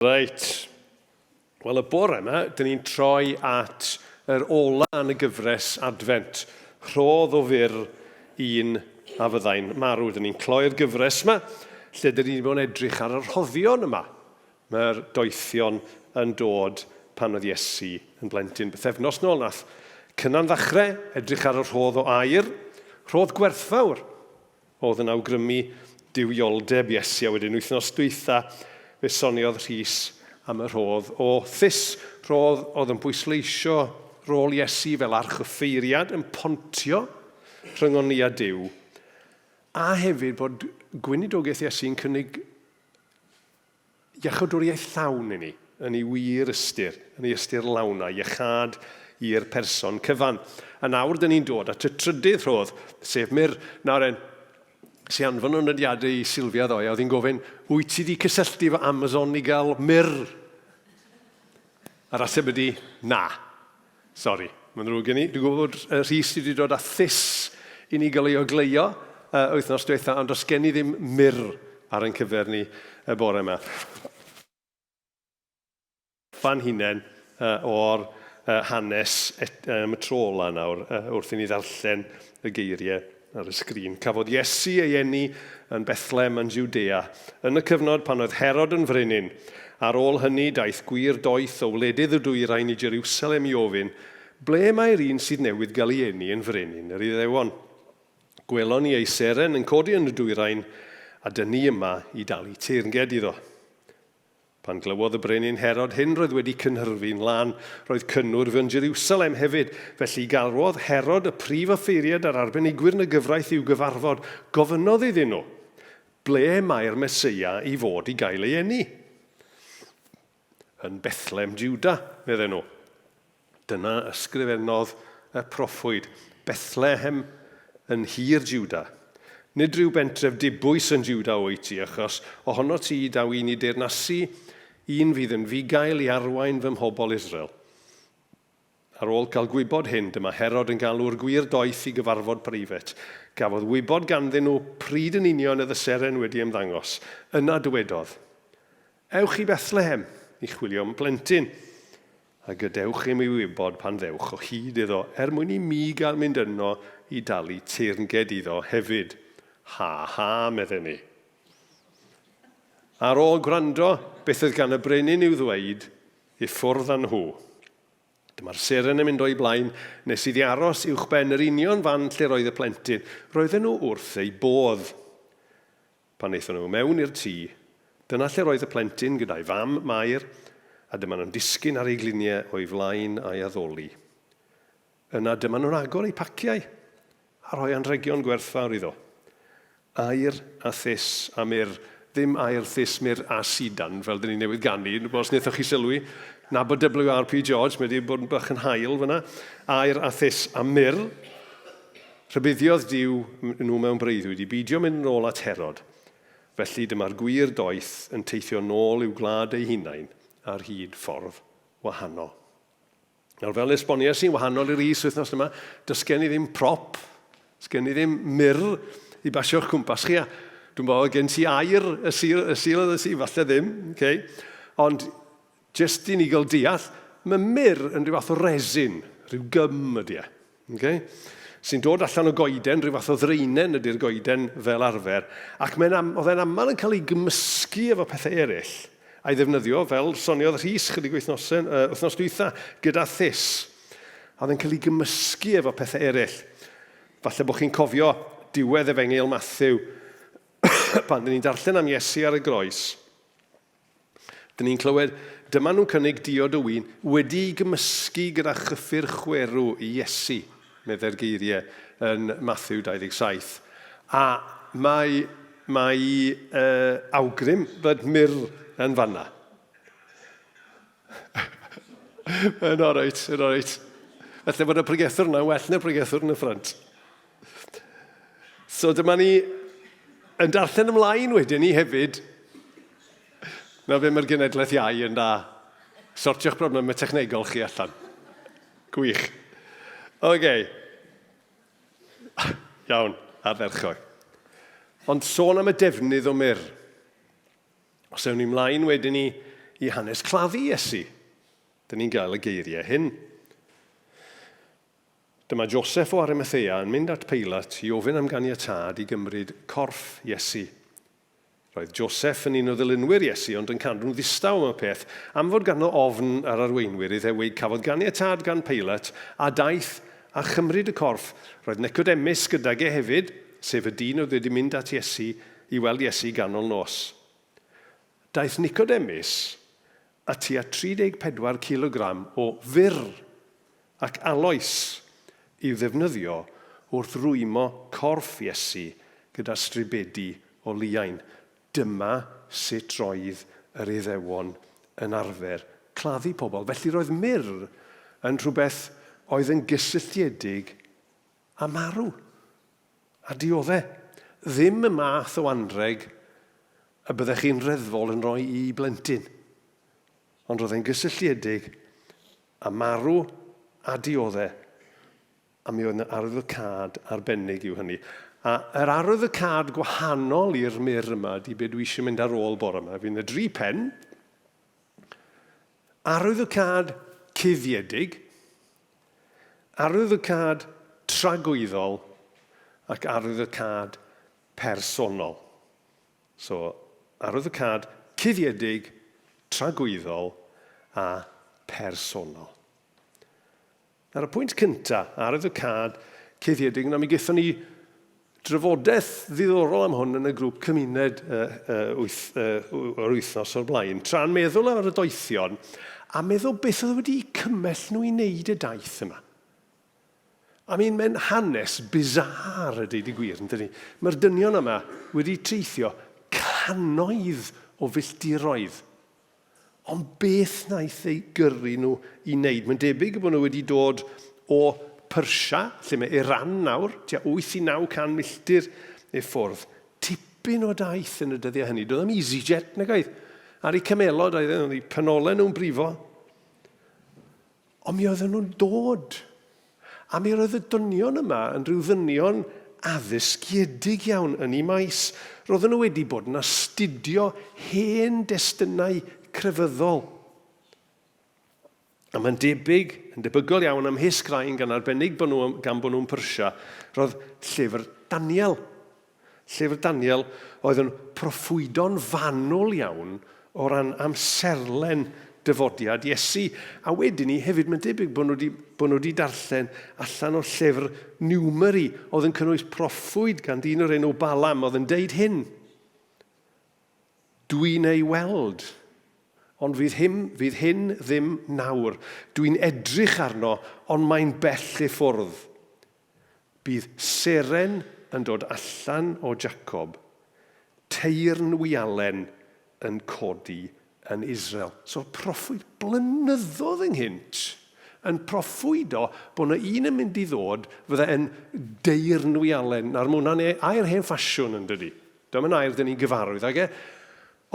Reit. Wel, y bore yma, dyn ni'n troi at yr ola yn y gyfres Advent. Rhodd o fyr un a fyddai'n marw. Dyn ni'n cloi'r gyfres yma, lle dyn ni'n bod yn edrych ar y rhoddion yma. Mae'r doethion yn dod pan oedd Iesu yn blentyn. Bythefnos nôl nath Cynan ddechrau edrych ar y rhodd o aur, rhodd gwerthfawr oedd yn awgrymu duwioldeb Iesu, a wedyn wythnos dwytha fe soniodd Rhys am y rhodd o thus, rhodd oedd yn pwysleisio rôl Iesu fel archoffeiriad yn pontio rhyngon ni a Duw, a hefyd bod gweinidogaeth Iesu yn cynnig Iachawdwriaeth llawn i ni, yn ei wir ystyr, yn ei ystyr lawn, a iachâd i'r person cyfan. A nawr dyn ni'n dod at y trydydd rhodd, sef myrr. Nawr en, si anfon o nodiadau i Sylvia ddoe, a oedd hi'n gofyn, wyt ti wedi cysylltu efo Amazon i gael myrr? A'r ateb ydy, na. Sori, mae'n ddrwg gen i. Dwi'n gwybod bod Rhys wedi dod â thus i ni gael ei ogleuo wythnos diwetha, ond does gen i ddim myrr ar ein cyfer ni y bore yma. Fan hunain o'r hanes am y tro ola nawr wrth i ni ddarllen y geiriau ar y sgrin. Cafodd Iesu ei eni yn Bethlehem yn Jwdea, yn y cyfnod pan oedd Herod yn frenin. Ar ôl hynny, daeth gwir doeth o wledydd y dwyrain i Jeriwsalem i ofyn, Ble mae'r un sydd newydd gael ei eni yn frenin yr Iddewon? Gwelon ni ei seren yn codi yn y dwyrain, a dyn ni yma i dalu teyrnged iddo. Pan glywodd y brenin Herod hyn, roedd wedi cynhyrfu'n lân. Roedd cynnwrf yn Jeriwsalem hefyd. Felly galwodd Herod y prif offeiriad a'r arbenigwyr yn y gyfraith i'w gyfarfod. Gofynnodd iddyn nhw, Ble mae'r Meseia i fod i gael ei eni? Yn Bethlem, Jwda, medden nhw. Dyna ysgrifennodd y proffwyd, Bethlehem yn nhir Jwda. Nid rhyw bentref dibwys yn Jwda wyt ti, achos ohono ti daw un i deyrnasu, un fydd yn fugail i arwain fy mhobl Israel. Ar ôl cael gwybod hyn, dyma Herod yn galw'r gwir doeth i gyfarfod preifat. Gafodd wybod ganddyn nhw pryd yn union oedd y seren wedi ymddangos. Yna dywedodd, Ewch i Bethlehem i chwilio am blentyn. A gadewch i mi wybod pan ddewch o hyd iddo, er mwyn i mi gael mynd yno i dalu teyrnged iddo hefyd. Ha, ha, medden ni. Ar ôl gwrando beth oedd gan y brenin i'w ddweud, i ffwrdd â nhw. Dyma'r seren yn mynd o'i blaen nes iddi aros uwchben yr union fan lle roedd y plentyn. Roedden nhw wrth eu bodd. Pan aethon nhw mewn i'r tŷ, dyna lle roedd y plentyn gyda'i fam, Mair, a dyma nhw'n disgyn ar eu gliniau o'i flaen a'i addoli. Yna dyma nhw'n agor eu paciau a rhoi anrhegion gwerthfawr iddo. Aur a thus a myrr, ddim aur, thus, myrr a sidan, fel dyn ni newydd ganu, os wnaethoch chi sylwi, nabod WRP George, mae wedi bod yn bach yn hael fyna. Aur a thus a myrr. Rhybuddiodd Duw nhw mewn breuddwyd i beidio mynd yn ôl at Herod. Felly dyma'r gwir doeth yn teithio nôl i'w gwlad eu hunain ar hyd ffordd wahanol. Nawr fel esboniais i'n wahanol i'r is wythnos yma, does gen i ddim prop, does gen i ddim myrr i basio'ch cwmpas chi. A dwi'n bod, gen ti air y sil, y sil oedd y si, falle ddim. Okay? Ond Jyst i ni gael deall, mae myrr yn rhyw fath o resin, rhyw gym ydy e. Okay? Sy'n dod allan o goeden, rhyw fath o ddraenen ydy'r goeden fel arfer, ac mae'n am, oedd e'n aml yn cael ei gymysgu efo pethau eraill, a'i ddefnyddio, fel soniodd Rhys chydig wythnosau, wythnos dwytha, gyda thus. A oedd e'n cael ei gymysgu efo pethau eraill. Falle bod chi'n cofio diwedd Efengyl Mathew, pan dyn ni'n darllen am Iesu ar y groes, Dyn ni'n clywed, dyma nhw'n cynnig diod o win wedi'i gymysgu gyda chyffur chwerw i Iesu, meddai'r geiriau yn Mathew 27. A mae, mae uh, awgrym fod myrr yn fanna. Yn oreit, yn oreit. Felly bod y pregethwr yna well na'r pregethwr yn y ffrant. So dyma ni yn darllen ymlaen wedyn ni hefyd. Na fe mae'r genedlaeth iau yn da. Sortio'ch problemau technegol chi allan. Gwych. Oce. Okay. Iawn, ardderchog. Ond sôn am y defnydd o myrr. Os ewn ni mlaen wedyn ni i hanes claddu Iesu. Dyn ni'n gael y geiriau hyn. Dyma Joseph o Arimathea yn mynd at Peilat i ofyn am ganiatâd i gymryd corff Iesu. Roedd Joseph yn un o ddilynwyr Iesu ond yn cadw'n ddistaw am y peth, am fod ganddo ofn yr arweinwyr Iddewig. Cafodd ganiatâd gan Peilat a daeth a chymryd y corff. Roedd Nicodemus gydag e hefyd, sef y dyn oedd wedi mynd at Iesu i weld Iesu ganol nos. Daeth Nicodemus â tua 34 cilogram o fyrr ac aloes i'w ddefnyddio wrth rwymo corff Iesu gyda stribedi o liain. Dyma sut roedd yr Iddewon yn arfer claddu pobl. Felly roedd myrr yn rhywbeth oedd yn gysylltiedig â marw. A diodde. Ddim y math o anrheg y byddech chi'n reddfol yn rhoi i blentyn. Ond roedd e'n gysylltiedig â marw a diodde. A mi oedd yna arwyddocâd arbennig i'w hynny. A yr arwyddocâd gwahanol i'r mur yma ydy be dwi eisiau mynd ar ôl bore yma. Fydd yna dri pen. Arwyddocâd cuddiedig, arwyddocâd tragwyddol ac arwyddocâd personol. So, arwyddocâd cuddiedig, tragwyddol a personol. Ar y pwynt cyntaf, arwyddocâd cuddiedig, na mi gaethon ni drafodaeth ddiddorol am hwn yn y grŵp cymuned uh, uh, wyth, uh, yr wythnos o'r blaen, tra'n meddwl ar y doethion, a meddwl beth oedd wedi cymell nhw i wneud y daith yma. I mean, mae'n hanes bizarre a deud y gwir, yn dydy? Mae'r dynion yma wedi teithio cannoedd o filltiroedd. Ond beth wnaeth eu gyrru nhw i wneud? Mae'n debyg bod nhw wedi dod o Persia, lle mae Iran nawr, tua 8 i 900 milltir i ffwrdd. Tipyn o daith yn y dyddiau hynny. Doedd am EasyJet nag oedd. Ar eu camelod oedd nhw, eu penolau nhw'n brifo. Ond mi oedden nhw'n dod. A mi roedd y dynion yma yn rhyw ddynion addysgiedig iawn yn eu maes. Roedden nhw wedi bod yn astudio hen destunau crefyddol. A mae'n debyg, yn debygol iawn am Hys Graen gan arbennig bod nhw, gan bod nhw'n Persia, roedd llyfr Daniel. Llyfr Daniel oedd yn proffwydo'n fanwl iawn o ran amserlen dyfodiad Iesu. A wedyn ni hefyd, mae'n debyg bod nhw wedi, bod nhw wedi darllen allan o'r llyfr Numeri, oedd yn cynnwys proffwyd gan dyn o'r enw Balaam, oedd yn deud hyn. Dwi'n ei weld, ond fydd hyn, fydd hyn ddim nawr. Dwi'n edrych arno, ond mae'n bell i ffwrdd. Bydd seren yn dod allan o Jacob, teyrnwialen yn codi yn Israel. So proffwyd blynyddoedd ynghynt yn proffwydo bod yna un yn mynd i ddod fydde yn deyrnwialen. Nawr mae hwnna'n e, air hen ffasiwn yn dydy. Dyma'n air dyn ni'n gyfarwydd ag e.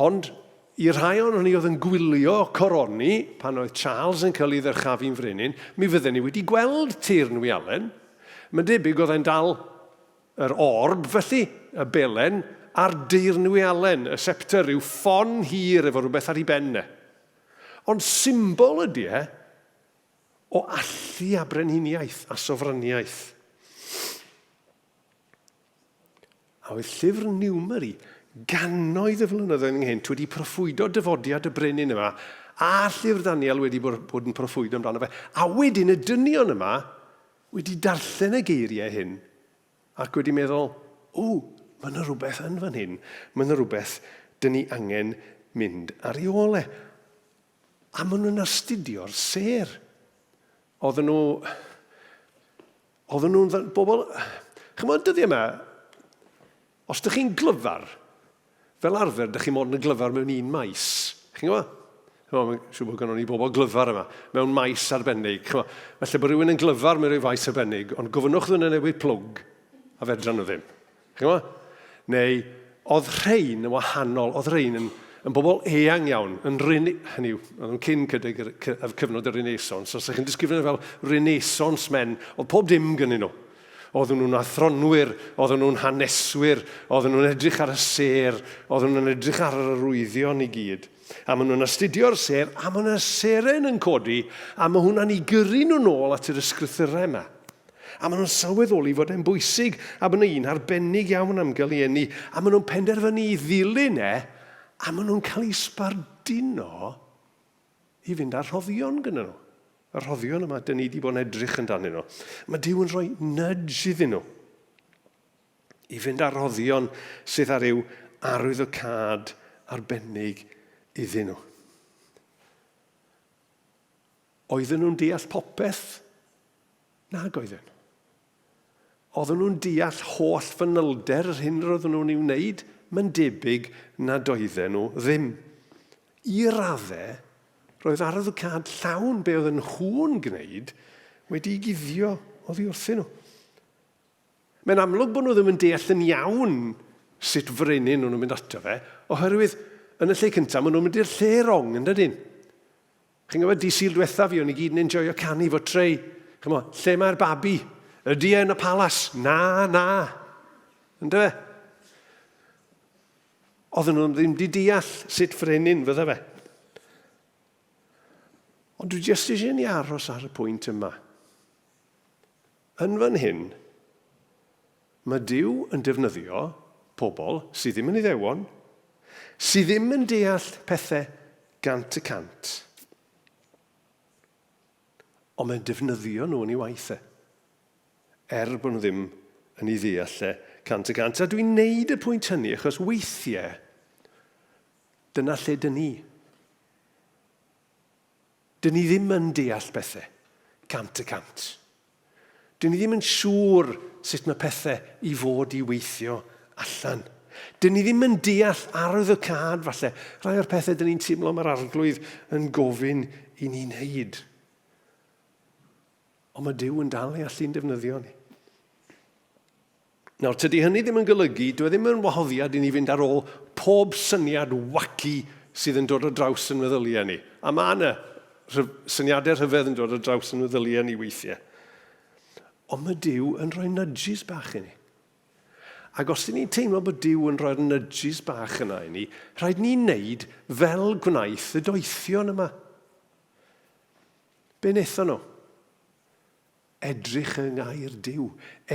Ond i rhai ohonon ni oedd yn gwylio coroni pan oedd Charles yn cael ei ddyrchafu'n frenin, mi fydden ni wedi gweld teyrnwialen. Mae'n debyg oedd e'n dal yr orb, felly, y belen, a'r deyrnwialen, y scepter, rhyw ffon hir efo rhywbeth ar ei ben e. Ond symbol ydy e o allu a brenhiniaeth a sofraniaeth. A oedd llyfr Newmery gannoedd o flynyddoedd ynghynt wedi proffwydo dyfodiad y brenin yma, a llyfr Daniel wedi bod yn proffwydo amdano fe. A wedyn y dynion yma wedi darllen y geiriau hyn ac wedi meddwl, o, mae yna rhywbeth yn fan hyn, mae yna rhywbeth dyn ni angen mynd ar ei ôl e. A maen nhw'n astudio'r sêr. Oedden nhw... Oedden nhw'n bobl... Chymod, dyddiau yma, os dych chi'n glyfar, fel arfer, dych chi'n mod yn glyfar mewn un maes. Chi'n gwybod? Chymod, mae'n siŵr bod gynnon ni bobl glyfar yma, mewn maes arbennig. Chymod, falle bod rhywun yn glyfar mewn rhyw faes arbennig, ond gofynnwch iddyn nhw newid plwg, a fedran nhw ddim. Chi'n gwybod? Neu, oedd rhein yn wahanol, oedd rhein yn, yn bobl eang iawn, yn rene, hynny yw, oedd nhw'n cyn cydeg yr, cyfnod y Renaissance, os ydych chi'n disgrifio nhw fel Renaissance men, oedd pob dim gynnyn nhw. Oedden nhw'n athronwyr, oedden nhw'n haneswyr, oedden nhw'n edrych ar y sêr, oedden nhw'n edrych ar yr arwyddion i gyd. A maen nhw'n astudio'r sêr, a mae yna seren yn codi, a mae hwnna'n eu gyrru nhw nôl at yr ysgrythurau yma. A maen nhw'n sylweddoli fod e'n bwysig, a bod yna un arbennig iawn am gael ei eni, a maen nhw'n penderfynu i ddilyn e, a maen nhw'n cael eu sbarduno i fynd â'r rhoddion gyda nhw. Y rhoddion yma, dyn ni wedi bod yn edrych amdanyn nhw. Mae Duw yn rhoi nudge iddyn nhw i fynd â'r rhoddion sydd ar ryw arwyddocâd arbennig iddyn nhw. Oedden nhw'n deall popeth? Nag oedden. Oedden nhw'n deall holl fanylder yr hyn roedden nhw'n ei wneud? Mae'n debyg nad oedden nhw ddim. I raddau, roedd arwyddocâd llawn be oedden nhw'n gwneud wedi'i guddio oddi wrthyn nhw. Mae'n amlwg bod nhw ddim yn deall yn iawn sut frenin o'n nhw'n mynd ato fe, oherwydd yn y lle cyntaf maen nhw'n mynd i'r lle rong, yn dydyn? Chi'n gwybod, di Sul diwetha fi, o'n i gyd yn enjoio canu fo Trey. Chymod, lle mae'r babi? Ydy e yn y palas? Na, na. Ynddo fe? Oedden nhw ddim di deall sut frenin fydda fe. Ond dwi jyst eisiau ni aros ar y pwynt yma. Yn fan hyn, mae Duw yn defnyddio pobl sydd ddim yn Iddewon, sydd ddim yn deall pethau 100%. Ond mae'n defnyddio nhw yn ei waith e. Er bod nhw ddim yn ei ddeall e 100%. A dwi'n neud y pwynt hynny achos weithiau, dyna lle dyn ni. Dyn ni ddim yn deall bethau 100%. Dyn ni ddim yn siŵr sut mae pethau i fod i weithio allan. Dyn ni ddim yn deall arwyddocâd falle, rhai o'r pethau dyn ni'n teimlo mae'r Arglwydd yn gofyn i ni wneud. Ond mae Duw yn dal i allu'n defnyddio ni. Nawr, tydi hynny ddim yn golygu, dyw e ddim yn wahoddiad i ni fynd ar ôl pob syniad wacky sydd yn dod o draws yn meddyliau ni. A mae yna syniadau rhyfedd yn dod o draws yn meddyliau ni weithiau. Ond mae Duw yn rhoi nudges bach i ni. Ac os ydyn ni'n teimlo bod Duw yn rhoi'r nudges bach yna i ni, rhaid ni wneud fel gwnaeth y doethion yma. Be wnaethon nhw? Edrych yng ngair Duw.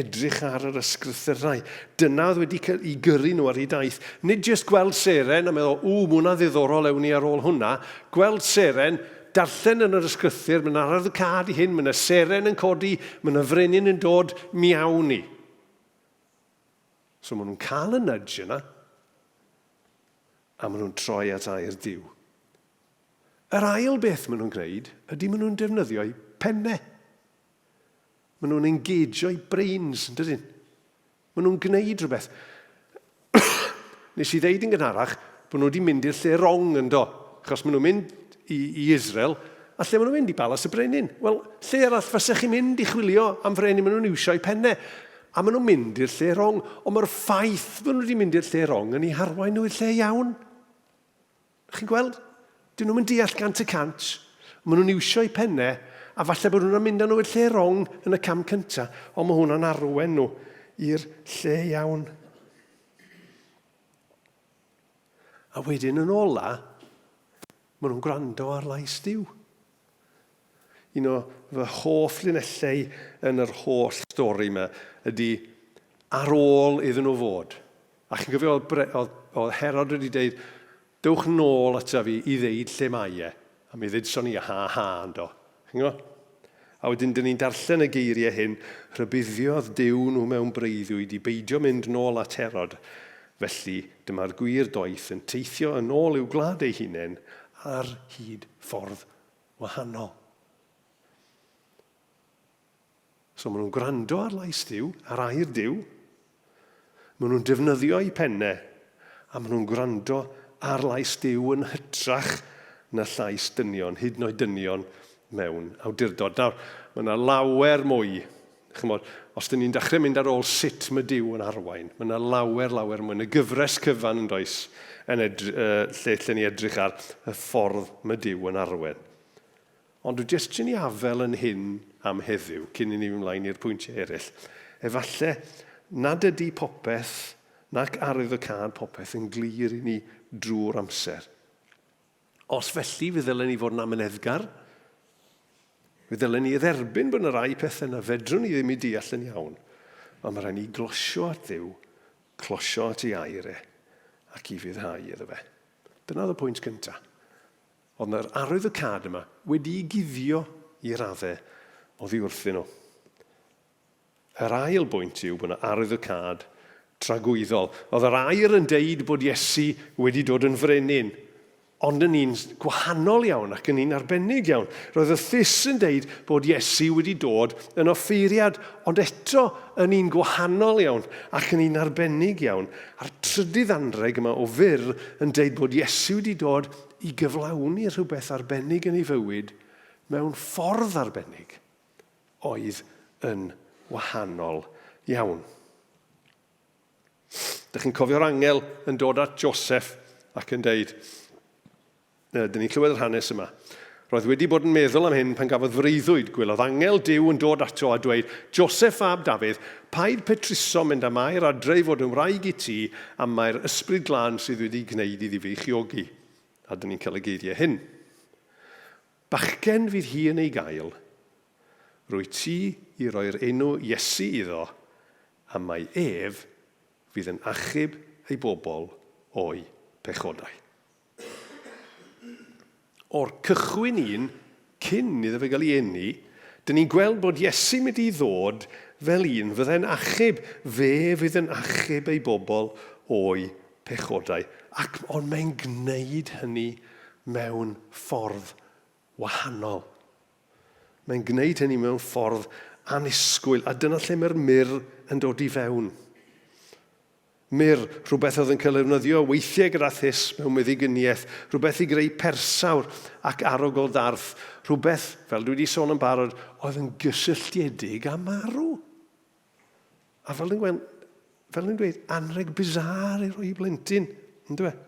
Edrych ar yr ysgrythurau. Dyna oedd wedi cael ei gyrru nhw ar ei daith. Nid jyst gweld seren a meddwl, ww, mae hwnna'n ddiddorol, ewn ni ar ôl hwnna. Gweld seren, darllen yn yr ysgrythur, mae'n ardd y cad i hyn, mae yna seren yn codi, mae yna frenin yn dod, mi awn ni. So maen nhw'n cael y nudge yna, a maen nhw'n troi at air Duw. Yr ail beth maen nhw'n gwneud ydy maen nhw'n defnyddio'u pennau. Maen nhw'n engageo'u brains, yn dydyn? Maen nhw'n gwneud rhywbeth. Nes i ddeud yn gynharach bod nhw wedi mynd i'r lle wrong yn do, achos maen nhw'n mynd i, i Israel, a lle maen nhw'n mynd i Balas y Brenin? Wel, lle arall fasech chi'n mynd i chwilio am frenin, maen nhw'n iwsio'u pennau. A maen nhw'n mynd i'r lle wrong, ond mae'r ffaith bod nhw wedi mynd i'r lle wrong yn eu harwain nhw i'r lle iawn. Chi'n gweld? Dyn nhw'm yn deall 100%. Maen nhw'n iwsio eu pennau, a falle bod hwnna'n mynd â nhw i'r lle wrong yn y cam cynta, ond mae hwnna'n arwen nhw i'r lle iawn. A wedyn yn ola, maen nhw'n gwrando ar lais Duw. Un o fy hoff linellau yn yr holl stori yma ydy ar ôl iddyn nhw fod. A chi'n cofio oedd, oedd, oedd Herod wedi dweud, dewch nôl ata fi i ddeud lle mae e. A mi ddudson ni, ha ha, yndo. Chi'n gwybod? A wedyn dyn ni'n darllen y geiriau hyn, rhybuddiodd Duw nhw mewn breuddwyd i beidio mynd nôl at Herod. Felly, dyma'r gwir doeth yn teithio yn ôl i'w gwlad ei hunain ar hyd ffordd wahanol. So maen nhw'n gwrando ar lais Duw, ar air Duw. Maen nhw'n defnyddio eu pennau, a maen nhw'n gwrando ar lais Duw yn hytrach na llais dynion, hyd yn oed dynion mewn awdurdod. Nawr, mae yna lawer mwy. Chymod, os dyn ni'n dechrau mynd ar ôl sut mae Duw yn arwain, mae yna lawer, lawer mwy. Yn y gyfres cyfan yn does, yn edr, uh, lle, lle ni edrych ar y ffordd mae Duw yn arwain. Ond dwi jyst eisiau ni afel yn hyn am heddiw, cyn i ni fynd ymlaen i'r pwyntiau eraill. Efallai nad ydy popeth, nac arwyddocâd popeth yn glir i ni drwy'r amser. Os felly, fe ddylen ni fod yn amyneddgar. Fe ddylen ni dderbyn bod yna rai pethau na fedrwn ni ddim eu deall yn iawn, ond mae rhaid ni glosio at Dduw, closio at ei air e, ac i fuddhau iddo fe. Dyna oedd y pwynt cyntaf. Oedd yna'r arwydd y cad yma wedi'i guddio i raddau oddi wrthyn nhw. Yr ail bwynt yw bod yna arwyddocâd tragwyddol. Oedd yr air yn deud bod Iesu wedi dod yn frenin, ond yn un gwahanol iawn ac yn un arbennig iawn. Roedd y thus yn deud bod Iesu wedi dod yn offeiriad, ond eto yn un gwahanol iawn ac yn un arbennig iawn. A'r trydydd anrheg yma o fyr yn deud bod Iesu wedi dod i gyflawni rhywbeth arbennig yn ei fywyd mewn ffordd arbennig. oedd yn wahanol iawn. Dych chi'n cofio'r angel yn dod at Joseph ac yn deud, dyn ni'n clywed yr hanes yma, Roedd wedi bod yn meddwl am hyn pan gafodd freuddwyd. Gwelodd angel Duw yn dod ato a dweud, Joseph fab Dafydd, paid petruso mynd â Mair adre i fod yn wraig i ti, am mai'r Ysbryd Glân sydd wedi gwneud iddi feichiogi. A dyn ni'n cael y geiriau hyn. Bachgen fydd hi yn ei gael. Rwyt ti i roi'r enw Iesu iddo, am mai ef fydd yn achub ei bobl o'u pechodau. O'r cychwyn un, cyn iddo fe gael ei eni, dyn ni'n gweld bod Iesu'n mynd i ddod fel un fyddai'n achub. Fe fydd yn achub ei bobl o'u pechodau. Ac, ond mae'n gwneud hynny mewn ffordd wahanol. Mae'n gwneud hynny mewn ffordd annisgwyl, a dyna lle mae'r mur yn dod i fewn. Mur, rhywbeth oedd yn cael ei ddefnyddio weithiau gyda thus mewn meddigyniaeth, rhywbeth i greu persawr ac arogl darth, rhywbeth, fel dwi wedi sôn yn barod, oedd yn gysylltiedig â marw. A fel yn gweld, fel yn dweud, anrheg bizar i roi i blentyn, yn dweud?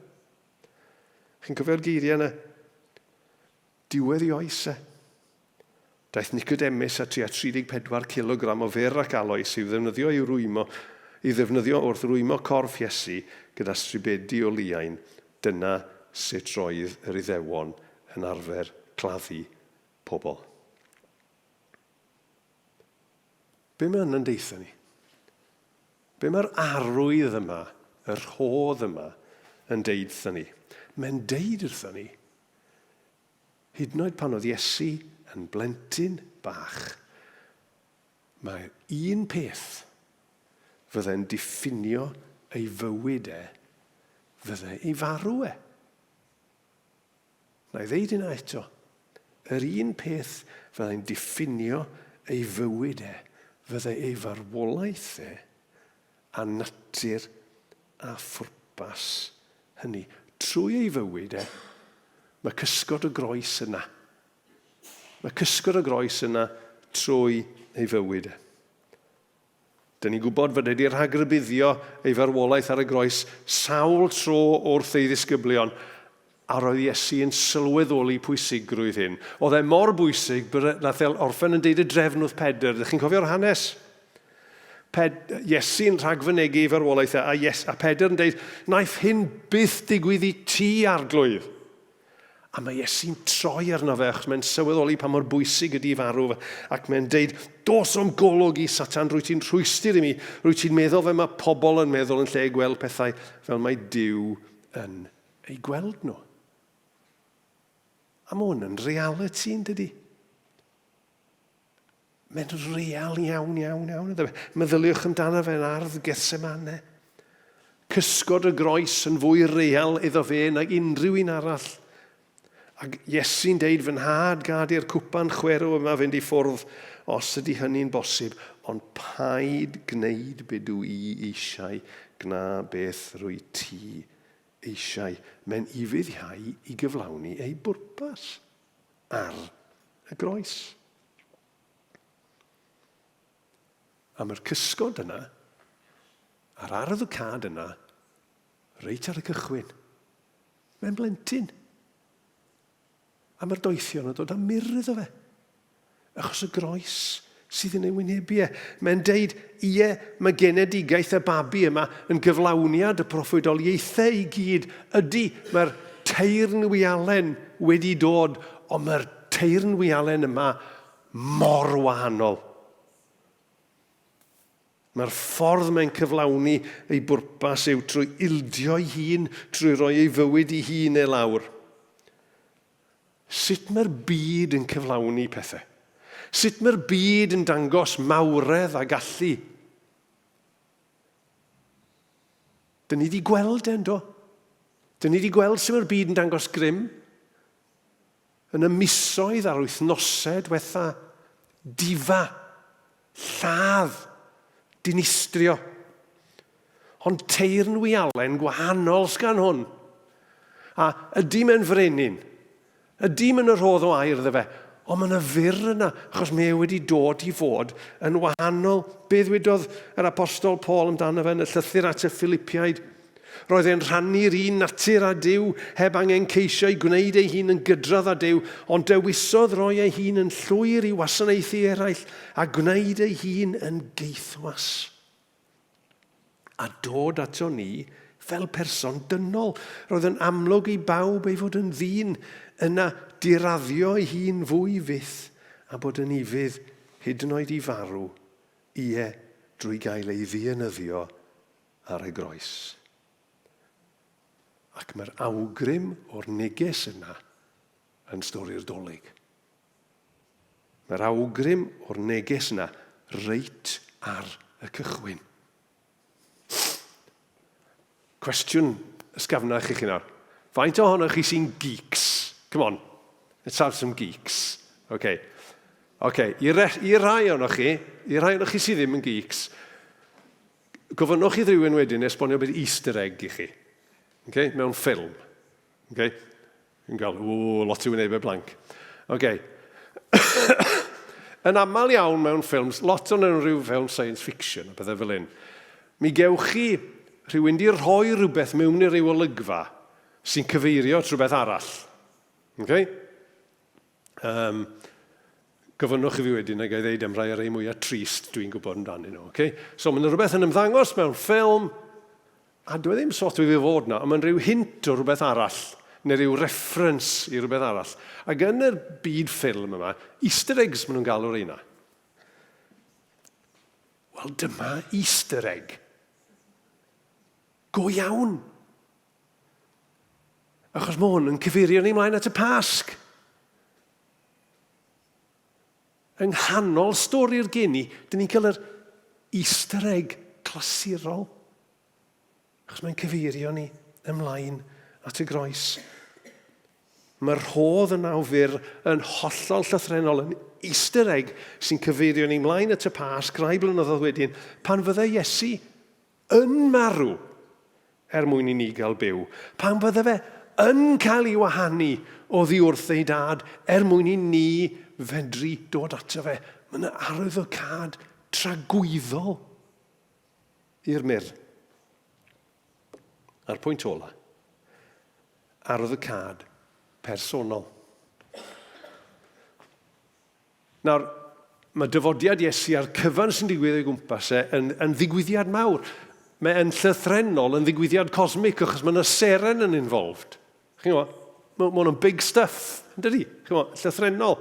Chi'n cofio'r geiriau yna? Diwedd i oes e. Daeth Nicodemus â tua 34 cilogram o fyr ac aloes i'w ddefnyddio i'w rwymo, i ddefnyddio wrth rwymo corff Iesu gyda stribedi o liain. Dyna sut roedd yr Iddewon yn arfer claddu pobl. Be mae hynna'n deutha ni? Be mae'r arwydd yma, y rhodd yma, yn deud wrtho ni? Mae'n deud wrtho ni, hyd yn oed pan oedd Iesu yn blentyn bach, mae'r un peth fydde'n diffinio ei fywyd e, fydde ei farw e. Na i ddeud hynna eto. Yr un peth fyddai'n diffinio ei fywyd e, fyddai ei farwolaeth e, a natur a phwrpas hynny. Trwy ei fywyd e, mae cysgod y groes yna. Mae cysgod y groes yna trwy ei fywyd e. Dyn ni'n gwybod fod wedi rhagrybuddio ei farwolaeth ar y groes sawl tro wrth ei ddisgyblion, a roedd Iesu yn sylweddoli pwysigrwydd hyn. Oedd e mor bwysig bod nath e orffen yn deud y drefn wrth Pedr. Ydych chi'n cofio'r hanes? Ped, Iesu'n rhagfynegu ei farwolaeth e, a, yes, a Pedr yn deud, naeth hyn byth digwydd i ti, arglwydd. A mae Iesu'n troi arno fe achos mae'n sylweddoli pa mor bwysig ydy farw fe. Ac mae'n deud, dos o'm golwg i, Satan, rwy ti'n rhwystr i mi. Rwy ti'n meddwl fel mae pobl yn meddwl yn lle gweld pethau fel mae Duw yn eu gweld nhw. A mae hwn yn realiti, yn dydy? Mae'n real iawn, iawn, iawn. Iddo fe. Meddyliwch amdano fe yn ardd Gethsemane. Cysgod y groes yn fwy real iddo fe nag unrhyw un arall. Ac Iesu'n deud, fy nhad, gad i'r cwpan chwerw yma fynd i ffwrdd, os ydy hynny'n bosib, ond paid gwneud be dw i eisiau, gwna beth rwy ti eisiau. Mae'n ufuddhau i gyflawni ei bwrpas ar y groes. A mae'r cysgod yna, a'r ardd y cad yna, reit ar y cychwyn. Mae'n blentyn. A mae'r doethion yn dod â mur iddo fe. Achos y groes sydd yn ei wynebu e. Mae'n deud, ie, mae genedigaeth y babi yma yn gyflawniad y proffwydoliaethau i gyd. Ydy, mae'r teyrnwialen wedi dod, ond mae'r teyrnwialen yma mor wahanol. Mae'r ffordd mae'n cyflawni ei bwrpas yw trwy ildio'i hun, trwy roi ei fywyd ei hun e lawr. Sut mae'r byd yn cyflawni pethau? Sut mae'r byd yn dangos mawredd a gallu? Dyn ni wedi gweld e, yndo? Dyn ni wedi gweld sut mae'r byd yn dangos grym. Yn y misoedd a'r wythnosau diwetha, difa, lladd, dinistrio. Ond teyrnwialen gwahanol sgan hwn. A ydy me'n frenin? Ydy mae'n y rhodd o air iddo fe? Ond mae yna fyr yna, achos mae e wedi dod i fod yn wahanol. Be ddwedodd yr apostol Paul amdano fe yn y llythyr at y Philipiaid? Roedd e'n rhannu'r un natur â Duw, heb angen ceisio ei gwneud ei hun yn gydradd â Duw, ond dewisodd roi ei hun yn llwyr i wasanaethu eraill a gwneud ei hun yn gaethwas. A dod ato ni fel person dynol. Roedd yn amlwg i bawb ei fod yn ddyn, yna diraddio ei hun fwy fyth a bod yn ufudd hyd yn oed i farw, ie, drwy gael ei ddienyddio ar y groes. Ac mae'r awgrym o'r neges yna yn stori'r Dolig. Mae'r awgrym o'r neges yna reit ar y cychwyn. Cwestiwn ysgafnach i chi nawr. Faint ohonoch chi sy'n geeks? Come on, let's have some geeks. Okay. Okay, i, re, i rai ohonoch chi, i rai ohonoch chi sydd ddim yn geeks, gofynnwch i rhywun wedyn esbonio beth Easter egg i chi. Okay, mewn ffilm. Okay? Yn gael, ww, lot i wneud fe blank. Okay. Yn aml iawn mewn ffilms, lot o'n rhyw ffilm science fiction a pethau fel hyn, mi gewch chi rhywun di rhoi rhywbeth mewn i ryw olygfa sy'n cyfeirio at rhywbeth arall. Okay? Um, gofynnwch i fi wedyn a ga i ddeud am rai o'r rhai mwyaf trist dwi'n gwybod amdanyn nhw. Okay? So mae'n rhywbeth yn ymddangos mewn ffilm, a dwi e ddim sort o i fod na, ond mae'n rhyw hint o rhywbeth arall, neu rhyw reference i rhywbeth arall. Ac yn yr byd ffilm yma, easter eggs maen nhw'n galw'r reina. Wel, dyma easter egg. Go iawn. Achos mae hwn yn cyfeirio ni mlaen at y Pasg. Yng nghanol stori'r geni, dyn ni'n cael yr Easter egg clasurol. Achos mae'n cyfeirio ni ymlaen at y groes. Mae'r rhodd yn awfur yn hollol llythrenol yn Easter egg sy'n cyfeirio ni ymlaen at y Pasg rai blynyddoedd wedyn, pan fyddai Iesu yn marw er mwyn i ni gael byw, pan fydde fe yn cael ei wahanu oddi wrth ei dad er mwyn i ni fedru dod ato fe. Mae yna arwyddocâd tragwyddol i'r mur. A'r pwynt ola, arwyddocâd personol. Nawr, mae dyfodiad Iesu a'r cyfan sy'n digwydd o'i gwmpas e yn, yn ddigwyddiad mawr. Mae e'n llythrennol yn ddigwyddiad cosmic achos mae yna seren yn involved. Chi'n gwybod? Mae hwn yn big stuff, yn dydi? Chi'n gwybod? Llythrennol.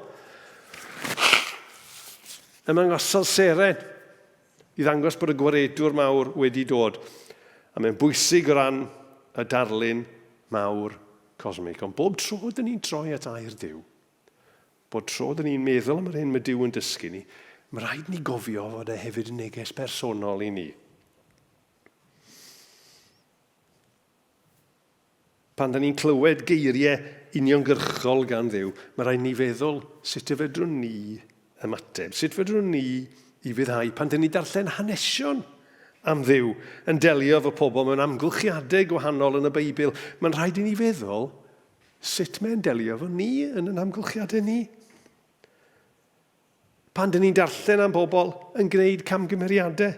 Ymddangosol seren i ddangos bod y gwaredwr mawr wedi dod. A mae'n bwysig o ran y darlun mawr cosmig. Ond bob tro dyn ni'n troi at air Duw, Bod tro dyn ni'n meddwl am yr hyn mae Duw yn dysgu ni, mae rhaid ni gofio fod e hefyd yn neges personol i ni. Pan dyn ni'n clywed geiriau uniongyrchol gan Dduw, mae rhaid ni feddwl sut y fedrwn ni ymateb, sut fedrwn ni i fyddhau. Pan dyn ni'n darllen hanesion am Dduw yn delio efo pobl mewn amgylchiadau gwahanol yn y Beibl, mae'n rhaid i ni feddwl Sut mae'n delio efo ni yn yn amgylchiadau ni? Pan dyn ni'n darllen am bobl yn gwneud camgymeriadau,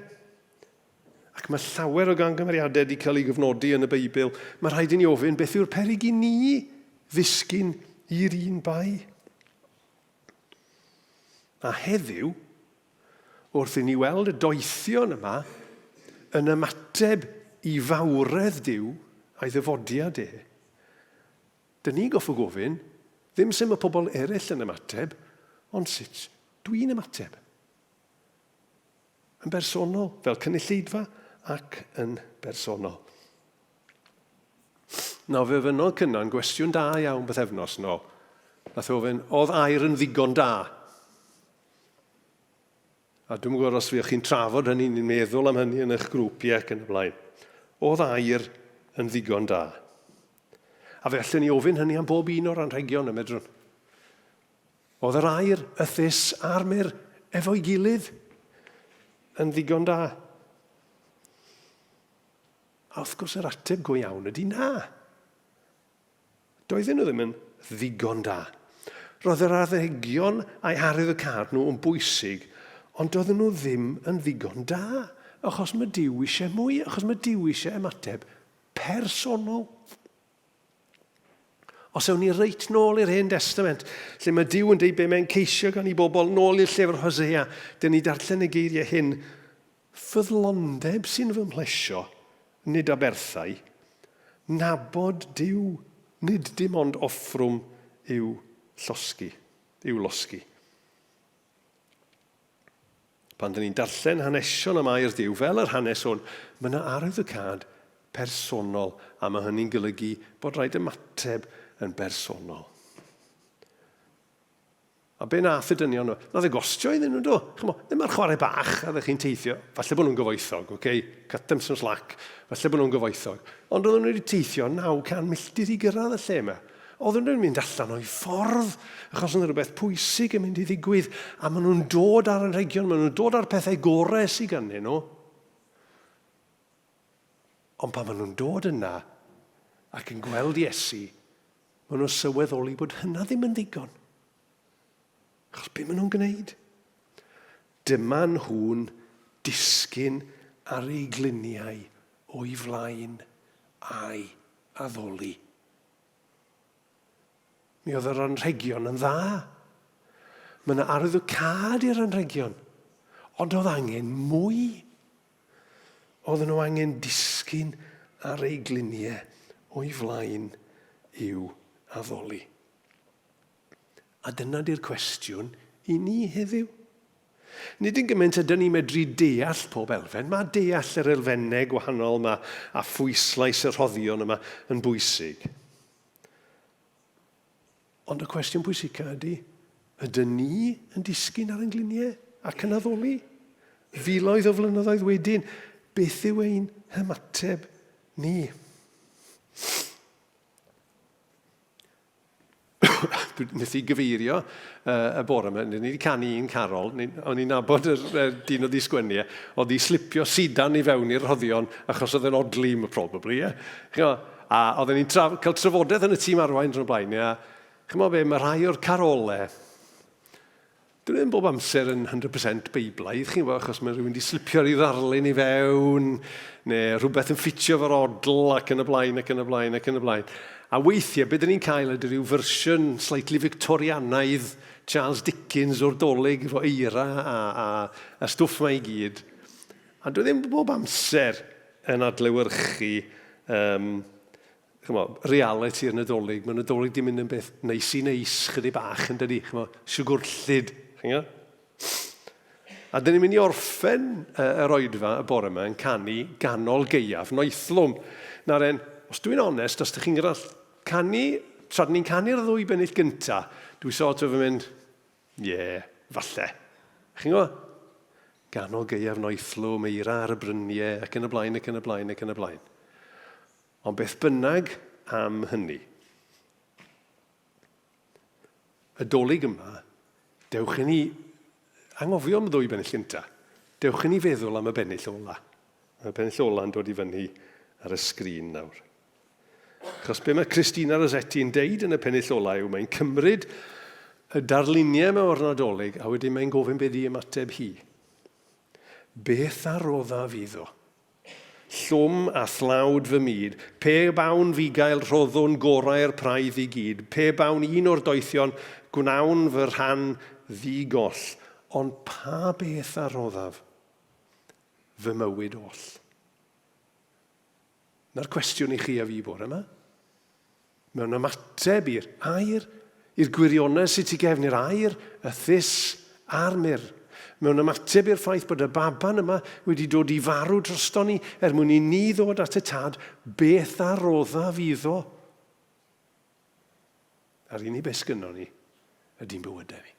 ac mae llawer o gamgymeriadau wedi cael ei gyfnodi yn y Beibl, mae rhaid i ni ofyn beth yw'r peryg i ni ddisgyn i'r un bai. A heddiw, wrth i ni weld y doethion yma yn ymateb i fawredd Duw a'i ddyfodiad e, Dyn ni'n goffo gofyn, ddim sut mae pobl eraill yn ymateb, ond sut dwi'n ymateb. Yn bersonol, fel cynulleidfa ac yn bersonol. Nawr, fe ofynnodd Cynan gwestiwn da iawn bythefnos yn ôl. Nath o ofyn, oedd air yn ddigon da? A dwi'm yn gwybod os fuoch chi'n trafod hynny neu'n meddwl am hynny yn eich grwpiau ac yn y blaen. Oedd air yn ddigon da? A fe allen ni ofyn hynny am bob un o'r anrhegion y medrwn. Oedd yr air, y thus a'r mur efo'i gilydd yn ddigon da? A wrth gwrs yr ateb go iawn ydy na. Doedden nhw ddim yn ddigon da. Roedd yr anrhegion a'i arwyddocâd nhw yn bwysig, ond doedden nhw ddim yn ddigon da, achos mae Duw eisiau mwy, achos mae Duw eisiau ymateb personol. Os ewn ni reit nôl i'r Hen Destament, lle mae Duw yn dweud be mae'n ceisio gan i bobl, nôl i'r llyfr Hosea, dyn ni darllen y geiriau hyn, Ffyddlondeb sy'n fy mhlesio, nid aberthau. Nabod Duw, nid dim ond offrwm i'w llosgi, i'w losgi. Pan dyn ni'n darllen hanesion am air Duw, fel yr hanes hwn, mae yna arwyddocâd personol, a mae hynny'n golygu bod rhaid ymateb yn bersonol. A be nath y dynion nhw? Nath e gostio iddyn nhw, do? Chimo, ddim ar chwarae bach a ddech chi'n teithio. Falle bod nhw'n gyfoethog, oce? Okay? Cut them some slack. Falle bod nhw'n gyfoethog. Ond oedden nhw wedi teithio 900 milltir i gyrraedd y lle yma. Oedden nhw'n mynd allan o'i ffordd, achos oedd rhywbeth pwysig yn mynd i ddigwydd, a maen nhw'n dod ar anrhegion, maen nhw'n dod ar pethau gorau sydd ganddyn nhw. Ond pan maen nhw'n dod yna ac yn gweld Iesu, Maen nhw'n sylweddoli bod hynna ddim yn ddigon. Achos be maen nhw'n gwneud? Dyma nhw'n disgyn ar ei gliniau o'i flaen a'i addoli. Mi oedd yr anrhegion yn dda. Mae yna arwyddocâd i'r anrhegion. Ond oedd angen mwy. Oedden nhw angen disgyn ar eu gliniau o'i flaen i'w addoli. A dyna di'r cwestiwn i ni heddiw. Nid yn gymaint ydyn ni'n medru deall pob elfen, mae deall yr elfennau gwahanol yma a phwyslais y rhoddion yma yn bwysig. Ond y cwestiwn pwysica ydy, ydyn ni yn disgyn ar ein gliniau ac yn addoli? Filoedd o flynyddoedd wedyn, beth yw ein hymateb ni? Nes i gyfeirio uh, y bore yma, ni wedi canu un carol, o'n i'n nabod yr uh, dyn oedd i sgwennu e, oedd i slipio sidan i fewn i'r rhoddion achos oedd e'n odli, probably, ie. Yeah. A oedden ni'n traf cael trafodaeth yn y tîm arwain dros blaen, a chymod be, mae rhai o'r carolau, dyn nhw ddim bob amser yn 100% beiblaidd, chi'n gwybod, achos mae rhywun wedi slipio rhyw ddarlun i fewn, neu rhywbeth yn ffitio fo'r odl, ac yn y blaen, ac yn y blaen, ac yn y blaen. A weithiau, beth dyn ni'n cael ydy rhyw fersiwn slightly Victorianaidd Charles Dickens o'r dolyg efo eira a, a, a stwff mae i gyd. A dwi ddim bob amser yn adlewyrchu um, chymod, reality yr Nadolig. Mae Nadolig di mynd yn beth neis i neis, chydig bach yn dydi, chymod, siwgwrllyd. Chymod? A dyn ni'n mynd i orffen yr oedfa y bore yma yn canu ganol gaeaf noethlwm. Nawr en, os dwi'n onest, os ydych chi'n gyda canu, tra dyn ni'n canu'r ddwy bennill gynta, dwi sort of yn mynd, Ie, yeah, falle. Chi'n gwybod? Ganol gaeaf noethlwm, eira ar y bryniau, ac yn y blaen, ac yn y blaen, ac yn y blaen. Ond beth bynnag am hynny, y dolyg yma, dewch i ni anghofio am y ddwy bennill gynta. Dewch i ni feddwl am y bennill ola. Mae'r pennill ola yn dod i fyny ar y sgrin nawr. Achos be mae Christina Rossetti yn deud yn y pennill ola yw mae'n cymryd y darluniau yma o'r Nadolig a wedyn mae'n gofyn be di ymateb hi. Beth a roddaf iddo? Llwm a thlawd fy myd, pe bawn fugail rhoddwn gorau'r praidd i gyd, pe bawn un o'r doethion, gwnawn fy rhan ddi-goll, ond pa beth a roddaf? Fy mywyd oll. Na'r cwestiwn i chi a fi bore yma. Mewn ymateb i'r air, i'r gwirionedd sydd tu gefn i'r air, y thus a'r myrr. Mewn ymateb i'r ffaith bod y baban yma wedi dod i farw droston ni er mwyn i ni ddod at y tad, beth a roddaf iddo? A'r unig beth sgynnon ni ydy'n bywydau ni.